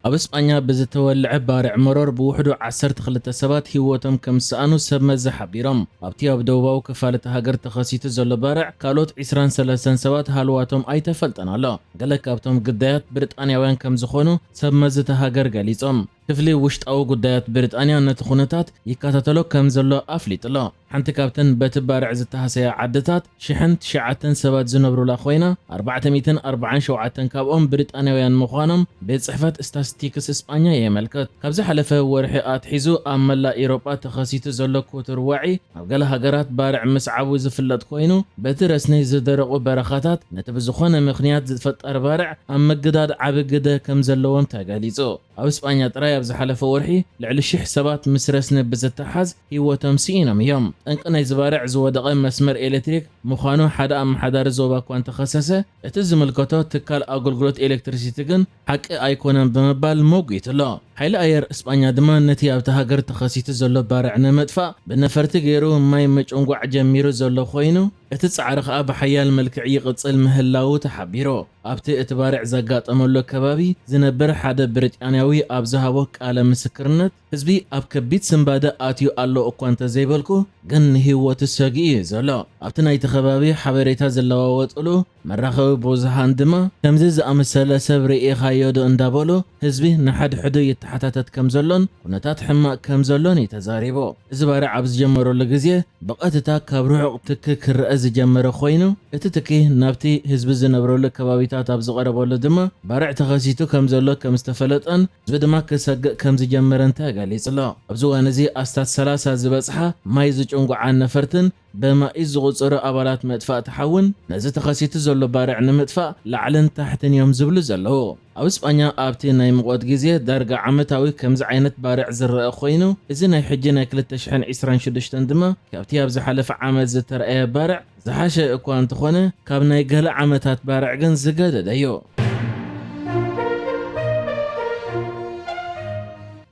ኣብ እስጳኛ ብዝተወልዐ ባርዕ መሮር ብውሕዱ ዓሰርተ ክልተ ሰባት ህይወቶም ከም ዝሰኣኑ ሰብ መዚ ሓቢሮም። ኣብቲ ኣብ ደቡባዊ ክፋል እታ ሃገር ተኸሲቱ ዘሎ ባርዕ ካልኦት ዕስራን ሰለስተን ሰባት ሃልዋቶም ኣይተፈልጠን ኣሎ። ገለ ካብቶም ግዳያት ብሪጣንያውያን ከም ዝኾኑ ሰብ መዚ እታ ሃገር ገሊጾም። ክፍሊ ውሽጣዊ ጉዳያት ብሪጣንያ ነቲ ኩነታት ይከታተሎ ከም ዘሎ ኣፍሊጡ ኣሎ። ሓንቲ ካብተን በቲ ባርዕ ዝተሃሰያ ዓድታት ሽሕን ትሽዓተን ሰባት ዝነብሩላ ኮይና፣ ኣርባዕተ ሚእትን ኣርባዓን ሸውዓተን ካብኦም ብሪጣንያውያን ምዃኖም ቤት ጽሕፈት ስታስቲክስ እስጳኛ የመልክት። ካብ ዝሓለፈ ወርሒ ኣትሒዙ ኣብ መላእ ኤውሮጳ ተኸሲቱ ዘሎ ክቱር ዋዒ ኣብ ገለ ሃገራት ባርዕ ምስዓቡ ዝፍለጥ ኮይኑ፣ በቲ ረስኒ ዝደረቑ በረኻታት ነቲ ብዝኾነ ምኽንያት ዝፈጠር ባርዕ ኣብ ምግዳድ ዓቢ ግደ ከም ዘለዎም ተገሊጹ። ኣብ እስጳኛ ጥራይ ኣብ ዝሓለፈ ወርሒ ልዕሊ ሽሕ ሰባት ምስ ረስኒ ብዝተሓዝ ህይወቶም ስኢኖም እዮም። ጠንቂ ናይዚ ባርዕ ዝወደቐ መስመር ኤሌክትሪክ ምዃኑ ሓደ ኣመሓዳሪ ዞባ እኳ እንተኸሰሰ፣ እቲ ዝምልከቶ ትካል ኣገልግሎት ኤሌክትሪሲቲ ግን ሓቂ ኣይኮነን ብምባል ሞጒቱ ኣሎ። ሓይሊ ኣየር እስጳኛ ድማ ነቲ ኣብቲ ሃገር ተኸሲቱ ዘሎ ባርዕ ንምጥፋእ ብነፈርቲ ገይሩ ማይ ምጭንጓዕ ጀሚሩ ዘሎ ኮይኑ፣ እቲ ጻዕሪ ከኣ ብሓያል መልክዕ ይቕጽል ምህላዉ ተሓቢሩ። ኣብቲ እቲ ባርዕ ዘጋጠመሉ ከባቢ ዝነብር ሓደ ብሪጣንያዊ ኣብ ዝሃቦ ቃለ ምስክርነት፣ ህዝቢ ኣብ ከቢድ ስንባደ ኣትዩ ኣሎ እኳ እንተዘይበልኩ፣ ግን ንህይወቱ ሰጊኡ እዩ ዘሎ። ኣብቲ ናይቲ ከባቢ ሓበሬታ ዝለዋወጥሉ መራኸቢ ብዙሃን ድማ፣ ከምዚ ዝኣመሰለ ሰብ ርኢኻዮ ዶ እንዳበሉ ህዝቢ ንሓድሕዱ ይተሓታተት ከም ዘሎን ኩነታት ሕማቕ ከም ዘሎን እዩ ተዛሪቡ። እዚ ባርዕ ኣብ ዝጀመረሉ ግዜ ብቐጥታ ካብ ርሑቕ ትኪ ክረአ ዝጀመረ ኮይኑ፣ እቲ ትኪ ናብቲ ህዝቢ ዝነብረሉ ከባቢታት ኣብ ዝቐረበሉ ድማ ባርዕ ተኸሲቱ ከም ዘሎ ከም ዝተፈለጠን ህዝቢ ድማ ክሰግእ ከም ዝጀመረን ተገሊጹ ኣሎ። ኣብዚ እዋን እዚ ኣስታት ሰላሳ ዝበጽሓ ማይ ዝጭንጉዓ ነፈርትን ብማኢት ዝቑጸሩ ኣባላት መጥፋእቲ ሓውን ነዚ ተኸሲቱ ዘሎ ባርዕ ንምጥፋእ ላዕልን ታሕትን እዮም ዝብሉ ዘለዉ። ኣብ እስጳኛ ኣብቲ ናይ ሙቐት ግዜ ዳርጋ ዓመታዊ ከምዚ ዓይነት ባርዕ ዝረአ ኮይኑ፣ እዚ ናይ ሕጂ ናይ ክልተ ሽሕን ዕስራን ሽዱሽተን ድማ ካብቲ ኣብ ዝሓለፈ ዓመት ዝተረኣየ ባርዕ ዝሓሸ እኳ እንተኾነ፣ ካብ ናይ ገለ ዓመታት ባርዕ ግን ዝገደደ እዩ።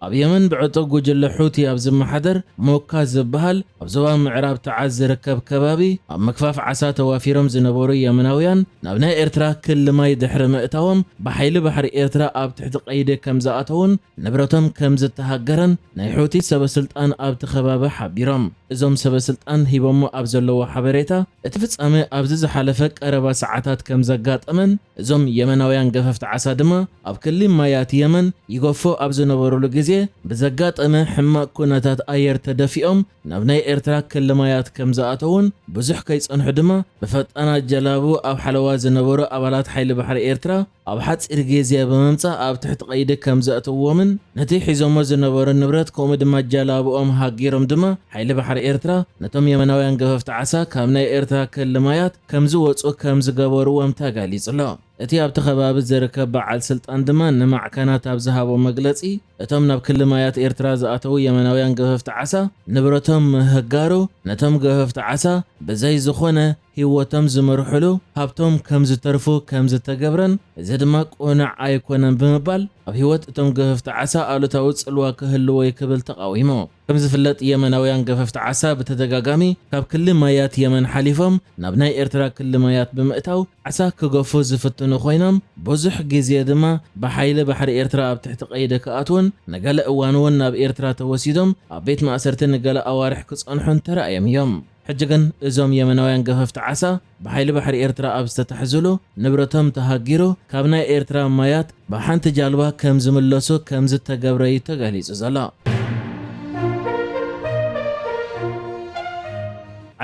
ኣብ የመን ብዕጡብ ጉጅለ ሑቲ ኣብ ዝመሓደር ሞካ ዝበሃል ኣብ ዞባ ምዕራብ ተዓዝ ዝርከብ ከባቢ ኣብ ምክፋፍ ዓሳ ተዋፊሮም ዝነበሩ የመናውያን ናብ ናይ ኤርትራ ክሊ ማይ ድሕሪ ምእታዎም ብሓይሊ ባሕሪ ኤርትራ ኣብ ትሕቲ ቀይዲ ከም ዝኣተዉን ንብረቶም ከም ዝተሃገረን ናይ ሑቲ ሰበ ስልጣን ኣብቲ ከባቢ ሓቢሮም። እዞም ሰበ ስልጣን ሂቦሞ ኣብ ዘለዎ ሓበሬታ፣ እቲ ፍጻመ ኣብዚ ዝሓለፈ ቀረባ ሰዓታት ከም ዘጋጠመን፣ እዞም የመናውያን ገፈፍቲ ዓሳ ድማ ኣብ ክሊ ማያት የመን ይገፉ ኣብ ዝነበሩሉ ግዜ ብዘጋጠመ ሕማቕ ኩነታት ኣየር ተደፊኦም ናብ ናይ ኤርትራ ክሊ ማያት ከም ዝኣተዉን ብዙሕ ከይጸንሑ ድማ ብፈጣናት ጀላቡ ኣብ ሓለዋ ዝነበሩ ኣባላት ሓይሊ ባሕሪ ኤርትራ ኣብ ሓጺር ግዜ ብምምጻእ ኣብ ትሕቲ ቀይዲ ከም ዘእትውዎምን ነቲ ሒዞሞ ዝነበሩ ንብረት ከምኡ ድማ ጀላብኦም ሃጊሮም ድማ ሓይሊ ባሕሪ ኤርትራ ነቶም የመናውያን ገፈፍቲ ዓሳ ካብ ናይ ኤርትራ ክሊ ማያት ከም ዝወጹ ከም ዝገበርዎም ተገሊጹ ኣሎ። እቲ ኣብቲ ከባቢ ዝርከብ በዓል ስልጣን ድማ ንማዕከናት ኣብ ዝሃቦ መግለጺ፣ እቶም ናብ ክሊ ማያት ኤርትራ ዝኣተዉ የመናውያን ገፈፍቲ ዓሳ ንብረቶም ምህጋሩ ነቶም ገፈፍቲ ዓሳ ብዘይ ዝኾነ ህይወቶም ዝመርሕሉ ሃብቶም ከም ዝተርፉ ከም ዝተገብረን፣ እዚ ድማ ቅኑዕ ኣይኮነን ብምባል፣ ኣብ ህይወት እቶም ገፈፍቲ ዓሳ ኣሉታዊ ጽልዋ ክህልዎ እዩ ክብል ተቓዊሙ። ከም ዝፍለጥ፣ የመናውያን ገፈፍቲ ዓሳ ብተደጋጋሚ ካብ ክሊ ማያት የመን ሓሊፎም ናብ ናይ ኤርትራ ክሊ ማያት ብምእታው ዓሳ ክገፉ ዝፍትኑ ኮይኖም፣ ብዙሕ ግዜ ድማ ብሓይሊ ባሕሪ ኤርትራ ኣብ ትሕቲ ቀይዲ ክኣትዉን ንገለ እዋን እውን ናብ ኤርትራ ተወሲዶም ኣብ ቤት ማእሰርቲ ንገለ ኣዋርሕ ክጸንሑን ተራእዮም እዮም። ሕጂ ግን እዞም የመናውያን ገፈፍቲ ዓሳ ብሓይሊ ባሕሪ ኤርትራ ኣብ ዝተታሕዙሉ ንብረቶም ተሃጊሩ ካብ ናይ ኤርትራ ማያት ብሓንቲ ጃልባ ከም ዝምለሱ ከም ዝተገብረ እዩ ተገሊጹ ዘሎ።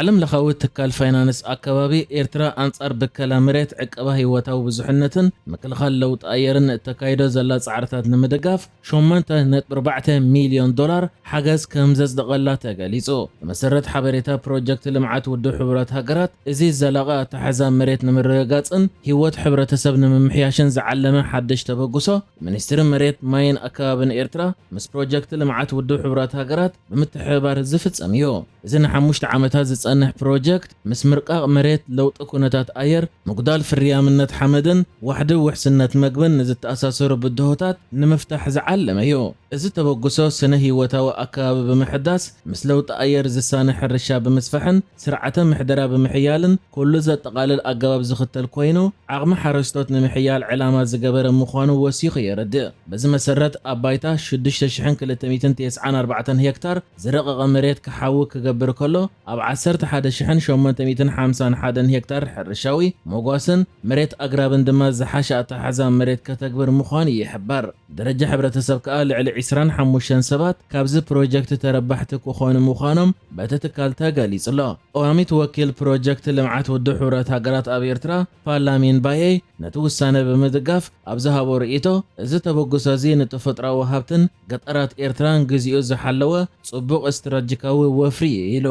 ዓለም ለኻዊ ትካል ፋይናንስ ኣከባቢ ኤርትራ ኣንጻር ብከላ መሬት ዕቀባ ህይወታዊ ብዙሕነትን ምክልኻል ለውጢ ኣየርን እተካይዶ ዘላ ጻዕርታት ንምድጋፍ ሸሞንተ ነጥቢ ኣርባዕተ ሚልዮን ዶላር ሓገዝ ከም ዘጽደቐላ ተገሊጹ። ብመሰረት ሓበሬታ ፕሮጀክት ልምዓት ውድብ ሕቡራት ሃገራት፣ እዚ ዘላቒ ኣተሓሕዛ መሬት ንምርግጋጽን ህይወት ሕብረተሰብ ንምምሕያሽን ዝዓለመ ሓድሽ ተበግሶ፣ ሚኒስትሪ መሬት፣ ማይን ኣከባብን ኤርትራ ምስ ፕሮጀክት ልምዓት ውድብ ሕቡራት ሃገራት ብምትሕብባር ዝፍጸም እዩ። እዚ ንሓሙሽተ ዓመታት ዝጸንሕ ፕሮጀክት ምስ ምርቃቕ መሬት፣ ለውጢ ኩነታት ኣየር፣ ምጉዳል ፍርያምነት ሓመድን ዋሕዲ ውሕስነት መግብን ንዝተኣሳሰሩ ብድሆታት ንምፍታሕ ዝዓለመ እዩ። እዚ ተበግሶ ስነ ህይወታዊ ኣከባቢ ብምሕዳስ፣ ምስ ለውጢ ኣየር ዝሳነ ሕርሻ ብምስፋሕን ስርዓተ ምሕደራ ብምሕያልን ኩሉ ዘጠቓልል ኣገባብ ዝኽተል ኮይኑ፣ ዓቕሚ ሓረስቶት ንምሕያል ዕላማ ዝገበረ ምዃኑ ወሲኹ የረድእ። በዚ መሰረት ኣብ ባይታ ሽዱሽተ ሽሕን ክልተ ሚእትን ተስዓን ኣርባዕተን ሄክታር ዝረቐቐ መሬት ክሓዊ ክገብር ከሎ፣ ኣብ ዓሰርተ ሓደ ሽሕን ሸሞንተ ሚእትን ሓምሳን ሓደን ሄክታር ሕርሻዊ መጓስን መሬት ኣግራብን ድማ ዝሓሸ ኣተሓሕዛ መሬት ከተግብር ምዃኑ ይሕበር። ደረጃ ሕብረተሰብ ከኣ ልዕሊ ዕስራን ሓሙሽተን ሰባት ካብዚ ፕሮጀክት ተረባሕቲ ክኾኑ ምዃኖም በቲ ትካል ተገሊጹ ኣሎ። ቀዋሚት ወኪል ፕሮጀክት ልምዓት ውድብ ሕቡራት ሃገራት ኣብ ኤርትራ ፓላሚን ባየይ ነቲ ውሳነ ብምድጋፍ ኣብ ዝሃቦ ርእይቶ፣ እዚ ተበግሶ እዚ ንተፈጥሮኣዊ ሃብትን ገጠራት ኤርትራን ግዚኡ ዝሓለወ ጽቡቕ ስትራቴጂካዊ ወፍሪ እዩ ኢሉ።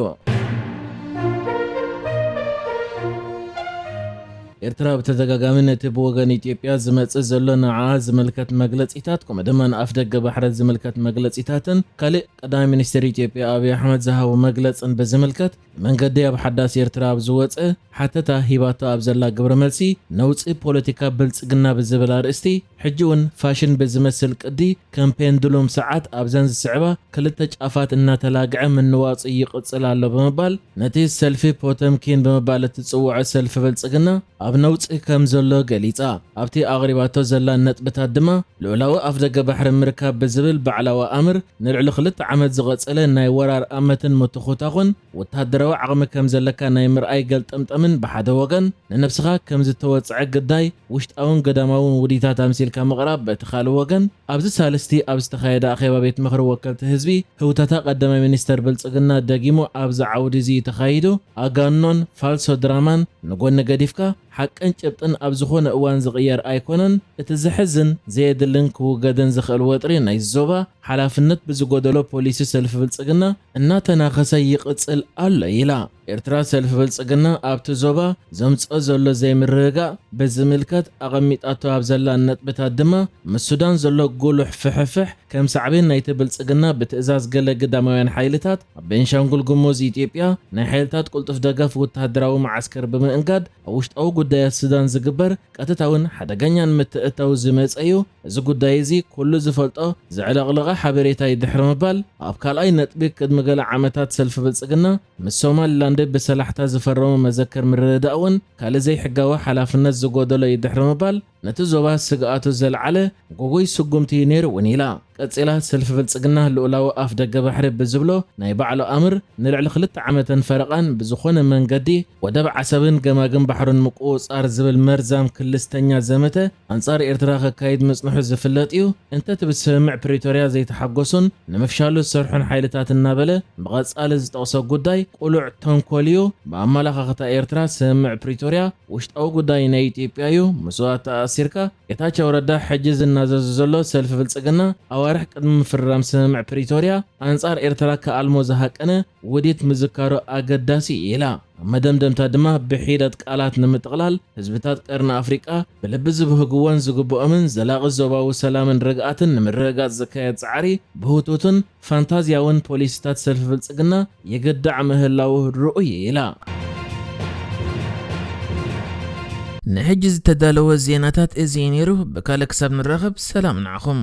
ኤርትራ ብተደጋጋሚ ነቲ ብወገን ኢትዮጵያ ዝመጽእ ዘሎ ንዓኣ ዝምልከት መግለጺታት፣ ከምኡ ድማ ንኣፍደገ ባሕሪ ዝምልከት መግለጺታትን ካልእ ቀዳማይ ሚኒስትር ኢትዮጵያ ኣብይ ኣሕመድ ዝሃቦ መግለጽን ብዝምልከት፣ መንገዲ ኣብ ሓዳስ ኤርትራ ኣብ ዝወጸ ሓተታ ሂባቶ ኣብ ዘላ ግብረ መልሲ፣ ነውጺ ፖለቲካ ብልጽግና ብዝብል ኣርእስቲ፣ ሕጂ እውን ፋሽን ብዝመስል ቅዲ ከም ፔንዱሉም ሰዓት ኣብዘን ዝስዕባ ክልተ ጫፋት እናተላግዐ ምንዋጹ ይቕጽል ኣሎ ብምባል፣ ነቲ ሰልፊ ፖተምኪን ብምባል እትጽውዖ ሰልፊ ብልጽግና ኣብ ነውጺ ከም ዘሎ ገሊጻ። ኣብቲ ኣቕሪባቶ ዘላ ነጥብታት ድማ፣ ልኡላዊ ኣፍደገ ባሕሪ ምርካብ ብዝብል ባዕላዊ ኣምር ንልዕሊ ክልተ ዓመት ዝቐጸለ ናይ ወራር ኣመትን ምትኹታኹን፣ ወተሃደራዊ ዓቕሚ ከም ዘለካ ናይ ምርኣይ ገልጠምጠምን ብሓደ ወገን፣ ንነብስኻ ከም ዝተወጽዐ ግዳይ ውሽጣውን ገዳማውን ውዲታት ኣምሲልካ ምቕራብ በቲ ካልእ ወገን፣ ኣብዚ ሳልስቲ ኣብ ዝተኻየደ ኣኼባ ቤት ምኽሪ ወከልቲ ህዝቢ፣ ህውተታ ቀዳማይ ሚኒስተር ብልጽግና ደጊሙ ኣብዚ ዓውዲ እዚ ተኻይዱ፣ ኣጋኖን ፋልሶ ድራማን ንጎኒ ገዲፍካ፣ ሓቅን ጭብጥን ኣብ ዝኾነ እዋን ዝቕየር ኣይኮነን። እቲ ዘሕዝን፣ ዘየድልን ክውገድን ዝኽእል ወጥሪ ናይዚ ዞባ ሓላፍነት ብዝጎደሎ ፖሊሲ ሰልፊ ብልጽግና እናተናኸሰ ይቕጽል ኣሎ ኢላ። ኤርትራ ሰልፊ ብልጽግና ኣብቲ ዞባ ዘምጽኦ ዘሎ ዘይምርግጋእ ብዝምልከት ኣቐሚጣቶ ኣብ ዘላ ነጥብታት ድማ፣ ምስ ሱዳን ዘሎ ጉሉሕ ፍሕፍሕ ከም ሳዕቤን ናይቲ ብልጽግና ብትእዛዝ ገለ ግዳማውያን ሓይልታት ኣብ ቤንሻንጉል ጉሙዝ ኢትዮጵያ ናይ ሓይልታት ቅልጡፍ ደገፍ ወተሃደራዊ መዓስከር ብምእንጋድ ኣብ ውሽጣዊ ጉዳያት ሱዳን ዝግበር ቀጥታውን ሓደገኛን ምትእትታው ዝመጸ እዩ። እዚ ጉዳይ እዚ ኩሉ ዝፈልጦ ዘዕለቕለቐ ሓበሬታ እዩ ድሕሪ ምባል፣ ኣብ ካልኣይ ነጥቢ ቅድሚ ገለ ዓመታት ሰልፊ ብልጽግና ምስ ሶማሊላንድ ብሰላሕታ ዝፈረሞ መዘክር ምርድዳእ እውን ካልእ ዘይሕጋዊ ሓላፍነት ዝጎደሎ እዩ ድሕሪ ምባል፣ ነቲ ዞባ ስግኣቱ ዘልዓለ ጎጎይ ስጉምቲ እዩ ነይሩ እውን ኢላ። ቀጺላ ሰልፊ ብልጽግና ልኡላዊ ኣፍ ደገ ባሕሪ ብዝብሎ ናይ ባዕሉ ኣምር ንልዕሊ ክልተ ዓመትን ፈረቓን ብዝኾነ መንገዲ ወደብ ዓሰብን ገማግም ባሕሩን ምቁጽጻር ዝብል መርዛም ክልስተኛ ዘመተ ኣንጻር ኤርትራ ከካይድ ምጽንሑ ዝፍለጥ እዩ። እንተቲ ብስምምዕ ፕሪቶርያ ዘይተሓጎሱን ንምፍሻሉ ዝሰርሑን ሓይልታት እናበለ ብቐጻሊ ዝጠቕሶ ጉዳይ ቅሉዕ ተንኮል እዩ። ብኣመላኻኽታ ኤርትራ ስምምዕ ፕሪቶርያ ውሽጣዊ ጉዳይ ናይ ኢትዮጵያ እዩ። ምስኡ ኣተኣሲርካ ጌታቸው ረዳ ሕጂ ዝናዘዙ ዘሎ ሰልፊ ብልጽግና ኣዋርሕ ቅድሚ ምፍርራም ስምምዕ ፕሪቶርያ ኣንጻር ኤርትራ ክኣልሞ ዝሃቀነ ውዲት ምዝካሩ ኣገዳሲ እዩ ኢላ። ኣብ መደምደምታ ድማ ብሒደት ቃላት ንምጥቕላል ህዝብታት ቀርኒ ኣፍሪቃ ብልቢ ዝብህግዎን ዝግብኦምን ዘላቒ ዞባዊ ሰላምን ርግኣትን ንምርግጋጽ ዝካየድ ጻዕሪ ብህቱትን ፋንታዝያውን ፖሊሲታት ሰልፊ ብልጽግና ይግዳዕ ምህላዉ ርኡይ እዩ ኢላ። ንሕጂ ዝተዳለወ ዜናታት እዚ እዩ ነይሩ። ብካልእ ክሳብ ንራኸብ ሰላም ንዓኹም።